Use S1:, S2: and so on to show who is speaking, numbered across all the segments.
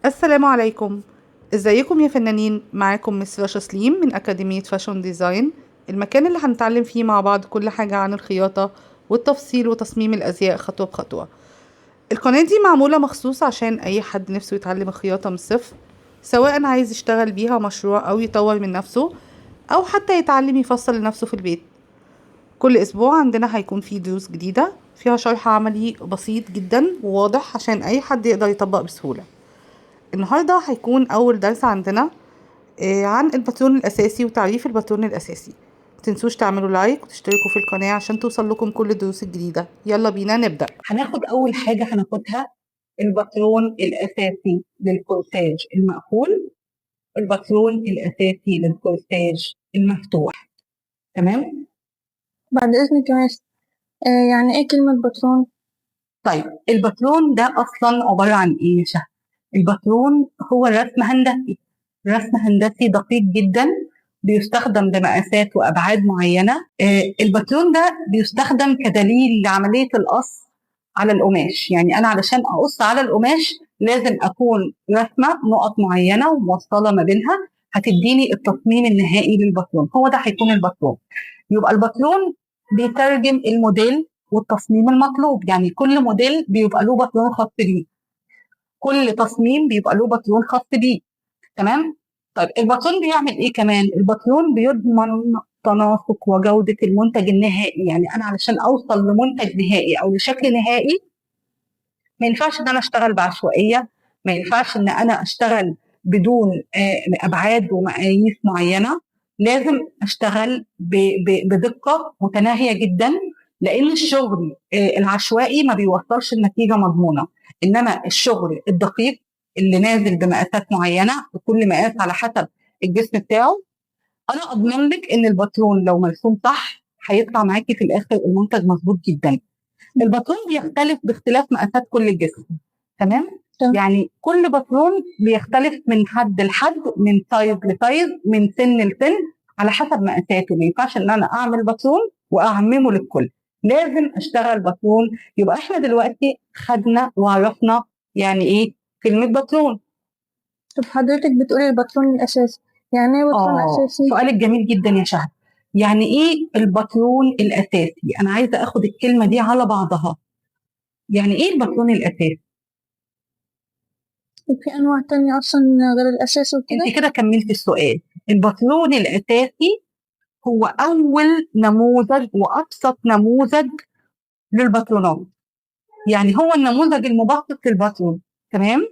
S1: السلام عليكم، ازيكم يا فنانين؟ معاكم مس رشا سليم من أكاديمية Fashion Design، المكان اللي هنتعلم فيه مع بعض كل حاجة عن الخياطة والتفصيل وتصميم الأزياء خطوة بخطوة. القناة دي معمولة مخصوص عشان أي حد نفسه يتعلم الخياطة من الصفر، سواء عايز يشتغل بيها مشروع أو يطور من نفسه أو حتى يتعلم يفصل لنفسه في البيت. كل أسبوع عندنا هيكون فيه دروس جديدة فيها شرح عملي بسيط جدا وواضح عشان أي حد يقدر يطبق بسهولة. النهاردة هيكون أول درس عندنا عن الباترون الأساسي وتعريف الباترون الأساسي. متنسوش تعملوا like وتشتركوا في القناة عشان توصل لكم كل الدروس الجديدة. يلا بينا نبدأ.
S2: هناخد أول حاجة هناخدها الباترون الأساسي للكورساج المقفول، الباترون الأساسي للكورساج المفتوح. تمام؟
S3: بعد إذنك يا مس، يعني إيه كلمة باترون؟
S2: طيب الباترون ده أصلاً عبارة عن إيه يا شهد؟ الباترون هو رسم هندسي، رسم هندسي دقيق جداً بيستخدم بمقاسات وأبعاد معينة. الباترون ده بيستخدم كدليل لعملية القص على القماش، يعني أنا علشان أقص على القماش لازم أكون رسمة نقط معينة وموصلة ما بينها هتديني التصميم النهائي للباترون، هو ده هيكون الباترون. يبقى الباترون بيترجم الموديل والتصميم المطلوب، يعني كل موديل بيبقى له باترون خاص بيه، كل تصميم بيبقى له باترون خاص بيه. تمام؟ طيب الباترون بيعمل ايه كمان؟ الباترون بيضمن تناسق وجودة المنتج النهائي، يعني انا علشان اوصل لمنتج نهائي او لشكل نهائي ما ينفعش ان انا اشتغل بعشوائية، ما ينفعش ان انا اشتغل بدون ابعاد ومقاييس معينة، لازم اشتغل بدقة متناهية جدا، لان الشغل العشوائي ما بيوصلش لنتيجة مضمونة، انما الشغل الدقيق اللي نازل بمقاسات معينة وكل مقاس على حسب الجسم بتاعه، انا اضمن لك ان الباترون لو مرسوم صح هيطلع معاكي في الاخر المنتج مظبوط جدا. الباترون بيختلف باختلاف مقاسات كل جسم. تمام؟ يعني كل باترون بيختلف من حد لحد، من size ل size، من سن لسن، على حسب مقاساته. ما ينفعش ان انا اعمل باترون واعممه للكل، لازم اشتغل باترون. يبقى احنا دلوقتي خدنا وعرفنا يعني ايه كلمة باترون.
S3: طب حضرتك بتقولي الباترون الأساسي، يعني ايه باترون أساسي؟
S2: سؤالك جميل جدا يا شهد. يعني ايه الباترون الأساسي؟ أنا عايزة آخد الكلمة دي على بعضها. يعني ايه الباترون الأساسي؟
S3: في أنواع تانية أصلاً غير الأساسي وكده؟
S2: أنت كده كملتي السؤال. الباترون الأساسي هو أول نموذج وأبسط نموذج للباترونات، يعني هو النموذج المبسط للباترون. تمام؟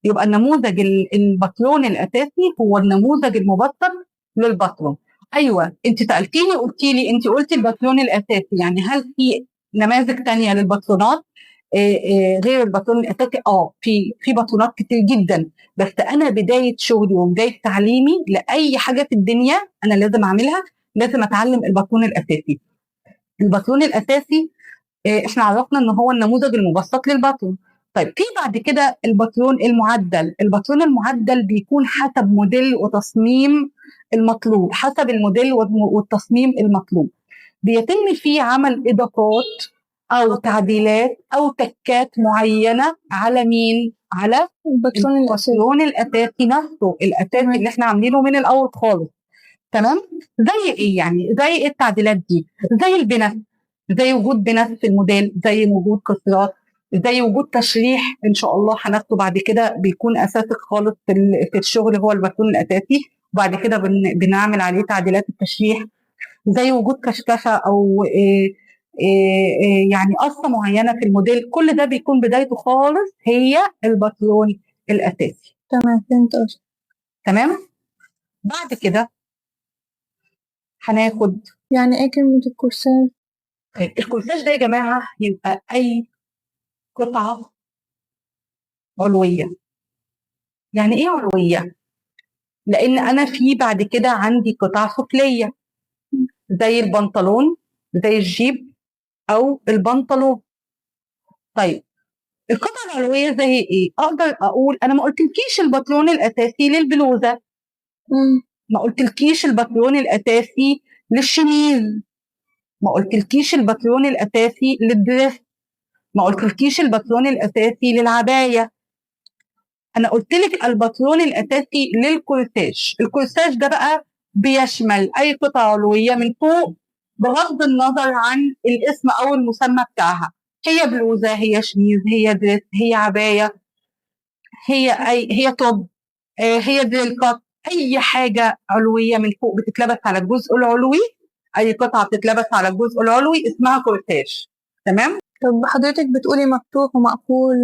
S2: يبقى النموذج الباترون الأساسي هو النموذج المبسط للباترون. أيوة، أنت سألتيني قلتي لي، أنت قلتي الباترون الأساسي، يعني هل في نماذج تانية للباترونات، غير الباترون الأساسي؟ في باترونات كتير جدا، بس أنا بداية شغلي وبداية تعليمي لأي حاجة في الدنيا أنا لازم أعملها، لازم أتعلم الباترون الأساسي. الباترون الأساسي، إحنا عرفنا إن هو النموذج المبسط للباترون. طيب في بعد كده الباترون المعدل. الباترون المعدل بيكون حسب موديل وتصميم المطلوب، حسب الموديل والتصميم المطلوب بيتم فيه عمل إضافات أو تعديلات أو تكات معينة على مين؟ على
S3: الباترون الأساسي.
S2: الباترون الأساسي نفسه، الأساسي اللي إحنا عاملينه من الأول خالص. تمام؟ زي إيه يعني؟ زي إيه التعديلات دي؟ زي البنس، زي وجود بنس في الموديل، زي وجود كسرات، زي وجود تشريح إن شاء الله هناخده بعد كده، بيكون أساسي خالص في الشغل هو الباترون الأساسي، وبعد كده بنعمل عليه تعديلات التشريح، زي وجود كشكشة أو قصة معينة في الموديل. كل ده بيكون بدايته خالص هي الباترون الأساسي.
S3: تمام، فهمت قصدك.
S2: تمام؟ بعد كده هناخد
S3: يعني إيه كلمة الكورساج؟
S2: طيب الكورساج ده يا جماعة يبقى أي قطعة علوية. يعني إيه علوية؟ لأن أنا في بعد كده عندي قطع سفلية زي البنطلون، زي الجيب أو البنطلون. طيب القطعة العلوية زي إيه؟ أقدر أقول أنا ما قلتلكيش البنطلون الأساسي للبلوزة، ما قلتلكيش البنطلون الأساسي للشميز، ما قلتلكيش البنطلون الأساسي للدريس، ما قلتلكيش الباترون الأساسي للعباية. انا قلت لك الباترون الاساسي للكورساج. الكورساج ده بقى بيشمل اي قطعه علويه من فوق بغض النظر عن الاسم او المسمى بتاعها، هي بلوزة، هي شميز، هي dress، هي عباية، هي top، هي drill cut، اي حاجة علويه من فوق بتتلبس على الجزء العلوي، اي قطعه بتتلبس على الجزء العلوي اسمها كورساج. تمام؟
S3: طب حضرتك بتقولي مفتوح ومقفول.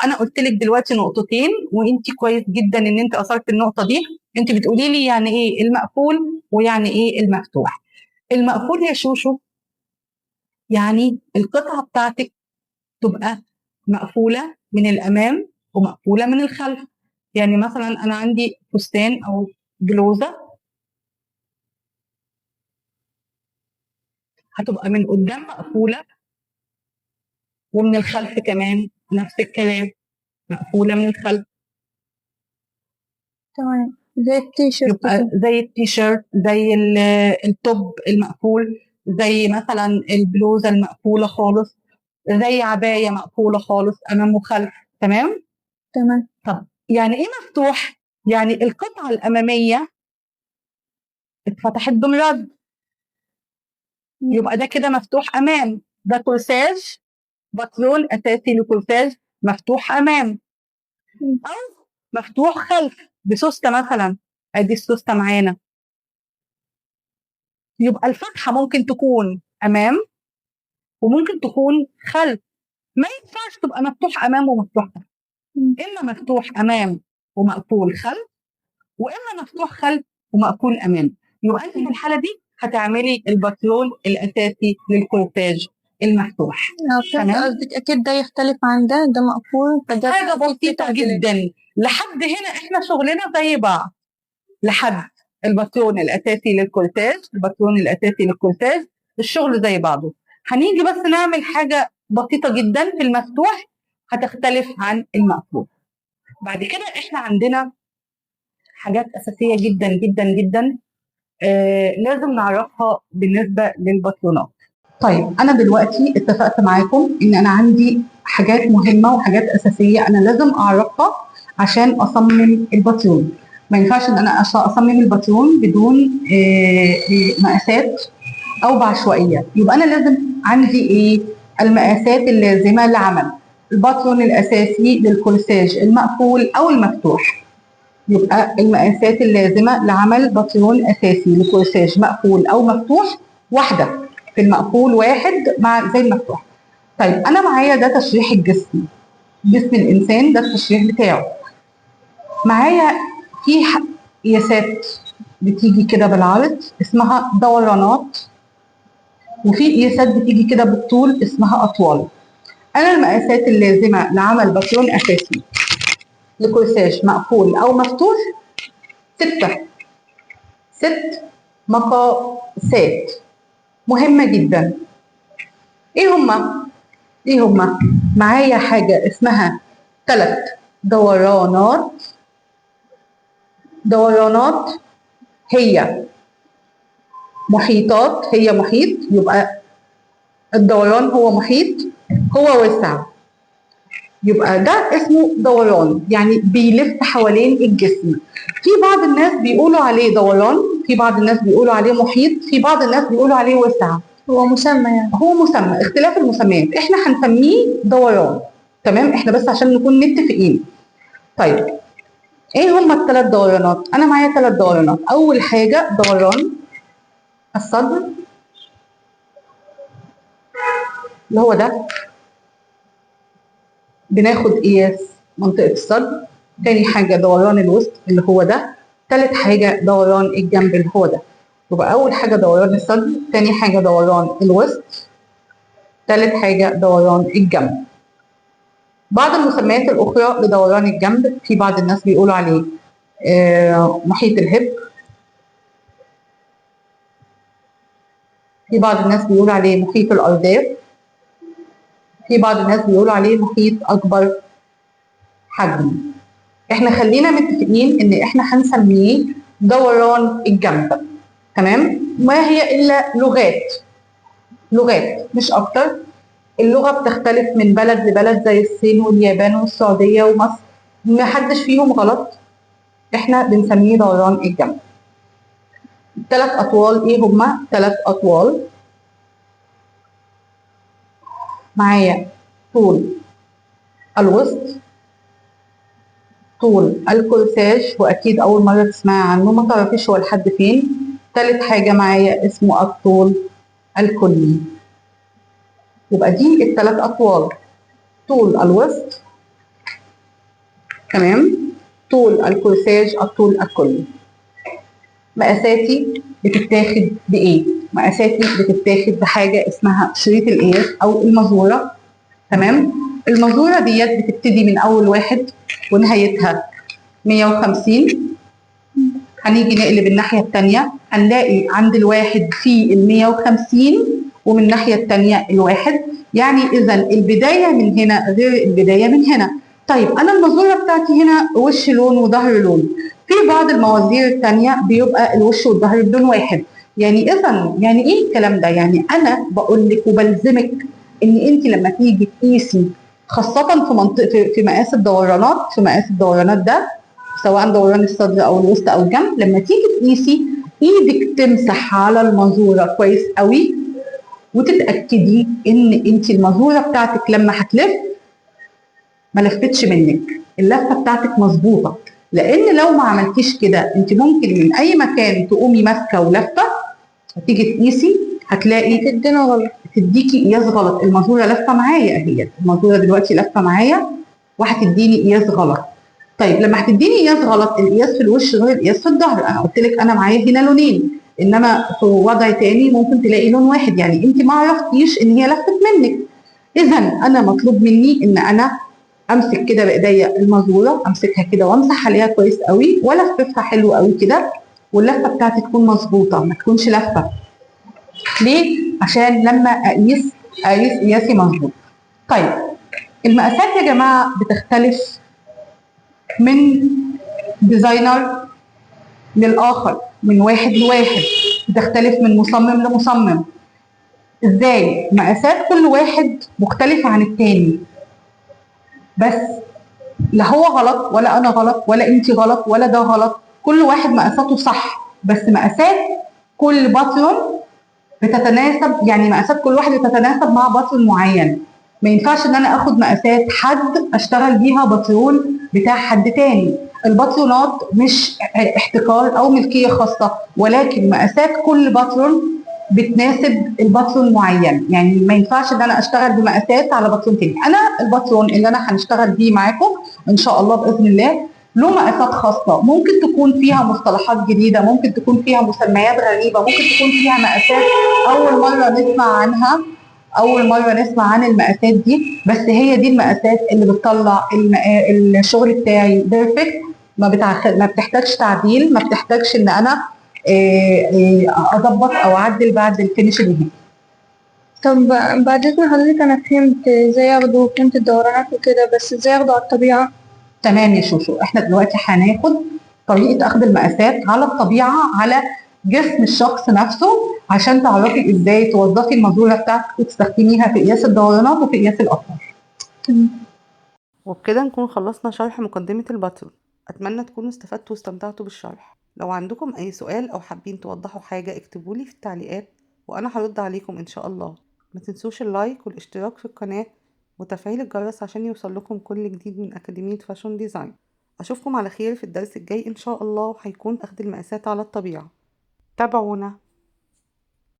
S2: انا قلت لك دلوقتي نقطتين، وانت كويس جدا ان انت اثرت النقطة دي. انت بتقولي لي يعني ايه المقفول ويعني ايه المفتوح. المقفول يا شوشو يعني القطعة بتاعتك تبقى مقفولة من الامام ومقفوله من الخلف. يعني مثلا انا عندي فستان او بلوزة هتبقى من قدام مقفولة ومن الخلف كمان نفس الكلام، مقفولة من الخلف.
S3: تمام، زي التيشيرت،
S2: يبقى زي التيشيرت، زي ال top المقفول، زي مثلا البلوزة المقفولة خالص، زي عباية مقفولة خالص امام وخلف. تمام؟
S3: تمام.
S2: طب يعني ايه مفتوح؟ يعني القطعة الامامية اتفتحت بمرد، يبقى ده كده مفتوح امام، ده كورساج، باترون اساسي لكورساج مفتوح امام، او مفتوح خلف بسوسته مثلا، ادي السوسته معانا. يبقى الفتحة ممكن تكون امام وممكن تكون خلف، ما ينفعش تبقى مفتوح امام ومفتوح خلف. اما مفتوح امام ومقفول خلف، واما مفتوح خلف ومقفول امام. يبقى انت في الحالة دي هتعملي الباترون الاساسي للكورساج المفتوح.
S3: تمام؟ قصدك اكيد ده يختلف عن ده، ده مقفول، فده
S2: حاجة بسيطة جدا. لحد هنا احنا شغلنا زي بعض، لحد الباترون الاساسي للكورساج، الباترون الاساسي للكورساج الشغل زي بعضه. هنيجي بس نعمل حاجة بسيطة جدا في المفتوح هتختلف عن المقفول. بعد كده احنا عندنا حاجات اساسية جدا جدا جدا لازم نعرفها بالنسبة للباترونات. طيب انا دلوقتي اتفقت معاكم ان انا عندي حاجات مهمة وحاجات اساسية انا لازم اعرفها عشان اصمم الباترون. ما ينفعش ان انا اصمم الباترون بدون مقاسات او بعشوائيه. يبقى انا لازم عندي ايه؟ المقاسات اللازمة لعمل الباترون الاساسي للكورساج المقفول او المفتوح. يبقى المقاسات اللازمة لعمل باترون اساسي لكورساج مقفول او مفتوح، واحدة في المقفول واحد مع زي المفتوح. طيب انا معايا ده تشريح الجسم، جسم الانسان ده التشريح بتاعه. معايا في قياسات بتيجي كده بالعرض اسمها دورانات، وفي قياسات بتيجي كده بالطول اسمها اطوال. انا المقاسات اللازمة لعمل باترون اساسي لكورساج مقفول او مفتوح 6 مقاسات مهمة جدا. ايه هما؟ ايه هما؟ معايا حاجة اسمها 3 دورانات. دورانات هي محيطات، هي محيط، يبقى الدوران هو محيط، هو وسع، يبقى ده اسمه دوران، يعني بيلف حوالين الجسم. في بعض الناس بيقولوا عليه دوران، في بعض الناس بيقولوا عليه محيط، في بعض الناس بيقولوا عليه وسع.
S3: هو مسمى يعني،
S2: هو مسمى، اختلاف المسميات، احنا هنسميه دوران. تمام؟ احنا بس عشان نكون متفقين. طيب ايه هما الثلاث دورانات؟ انا معايا 3 دورانات. اول حاجة دوران الصدر اللي هو ده، بناخد قياس منطقة الصدر. تاني حاجة دوران الوسط اللي هو ده. تالت حاجة دوران الجنب اللي هو ده. يبقى أول حاجة دوران الصدر، تاني حاجة دوران الوسط، تالت حاجة دوران الجنب. بعض المسميات الأخرى لدوران الجنب، في بعض الناس بيقولوا عليه محيط الهب، في بعض الناس بيقولوا عليه محيط الأرداف، في بعض الناس بيقولوا عليه محيط أكبر حجم. احنا خلينا متفقين ان احنا هنسميه دوران الجنب. تمام؟ ما هي الا لغات، لغات مش اكتر. اللغة بتختلف من بلد لبلد زي الصين واليابان والسعودية ومصر، محدش فيهم غلط، احنا بنسميه دوران الجنب. الثلاث اطوال ايه هما؟ ثلاث اطوال معايا: طول الوسط، طول الكورساج، واكيد اول مرة تسمعي عنه ما تعرفيش هو لحد فين. ثالث حاجة معايا اسمه الطول الكلي. يبقى دي الثلاث اطوال: طول الوسط، تمام، طول الكورساج، الطول الكلي. مقاساتي بتتاخد بايه؟ مقاساتي بتتاخد بحاجة اسمها شريط القياس او المزورة، تمام. المزورة ديت بتبتدي من اول واحد ونهايتها 150. هنيجي نقلب الناحية الثانية، هنلاقي عند الواحد في ال 150 ومن الناحية الثانية الواحد. يعني اذا البداية من هنا غير البداية من هنا. طيب انا المزورة بتاعتي هنا وش لون وظهر لون، في بعض الموازير الثانية بيبقى الوش والظهر بلون واحد. يعني اذا يعني ايه الكلام ده؟ يعني انا بقول لك وبلزمك ان انت لما تيجي تقيسي، خاصة في منطقة في مقاس الدورانات، في مقاس الدورانات ده سواء دوران الصدر او الوسط او الجنب، لما تيجي تقيسي ايدك تمسح على المزورة كويس قوي، وتتاكدي ان انت المزورة بتاعتك لما هتلف ما لفتش منك، اللفة بتاعتك مظبوطة. لان لو ما عملتيش كده انت ممكن من اي مكان تقومي ماسكه ولفه، هتيجي تقيسي هتلاقي
S3: تدينا غلط،
S2: تديكي قياس غلط. المزورة لفه معايا اهي، المزورة دلوقتي لفه معايا وهتديني قياس غلط. طيب لما هتديني قياس غلط، القياس في الوش غير القياس في الظهر. انا قلت لك انا معايا هنا لونين، انما في وضع تاني ممكن تلاقي لون واحد، يعني انت ما عرفتيش ان هي لفت منك. اذا انا مطلوب مني ان انا امسك كده بايديا المزورة، امسكها كده وامسح عليها كويس قوي والففها حلو قوي كده، واللفه بتاعتي تكون مظبوطة ما تكونش لفه. ليه؟ عشان لما اقيس قياسي مظبوط. طيب المقاسات يا جماعة بتختلف من designer للاخر، من واحد لواحد، بتختلف من مصمم لمصمم. ازاي؟ مقاسات كل واحد مختلفة عن التاني، بس لا هو غلط ولا انا غلط ولا انت غلط ولا ده غلط، كل واحد مقاساته صح، بس مقاسات كل باترون بتتناسب، يعني مقاسات كل واحد بتتناسب مع باترون معين. ما ينفعش ان انا اخد مقاسات حد اشتغل بيها باترون بتاع حد تاني. الباترونات مش احتكار او ملكية خاصة، ولكن مقاسات كل باترون بتناسب الباترون معين. يعني ما ينفعش ان انا اشتغل بمقاسات على باترون تاني. انا الباترون اللي انا هنشتغل بيه معاكم ان شاء الله باذن الله له مقاسات خاصة، ممكن تكون فيها مصطلحات جديدة، ممكن تكون فيها مسميات غريبة، ممكن تكون فيها مقاسات اول مرة نسمع عنها، اول مرة نسمع عن المقاسات دي، بس هي دي المقاسات اللي بتطلع الشغل بتاعي perfect، ما بتحتاجش تعديل، ما بتحتاجش ان انا اظبط او اعدل بعد ال finish النهائي.
S3: طب بعد اذن حضرتك انا فهمت ازاي اخده وفهمت الدورانات وكده، بس ازاي اخده على الطبيعة؟
S2: تمام يا شوشو، احنا دلوقتي هناخد طريقه اخذ المقاسات على الطبيعة على جسم الشخص نفسه، عشان تعرفي ازاي توظفي المزورة بتاعتك وتستخدميها في قياس الدورانات وفي قياس الاطوال.
S3: تمام.
S1: وبكده نكون خلصنا شرح مقدمه الباترون. اتمنى تكونوا استفدتوا واستمتعتوا بالشرح. لو عندكم اي سؤال او حابين توضحوا حاجة اكتبولي في التعليقات وانا هرد عليكم ان شاء الله. ما تنسوش ال like والاشتراك في القناة وتفعيل الجرس عشان يوصل لكم كل جديد من أكاديمية Fashion Design. أشوفكم على خير في الدرس الجاي إن شاء الله، وهيكون أخذ المقاسات على الطبيعة. تابعونا.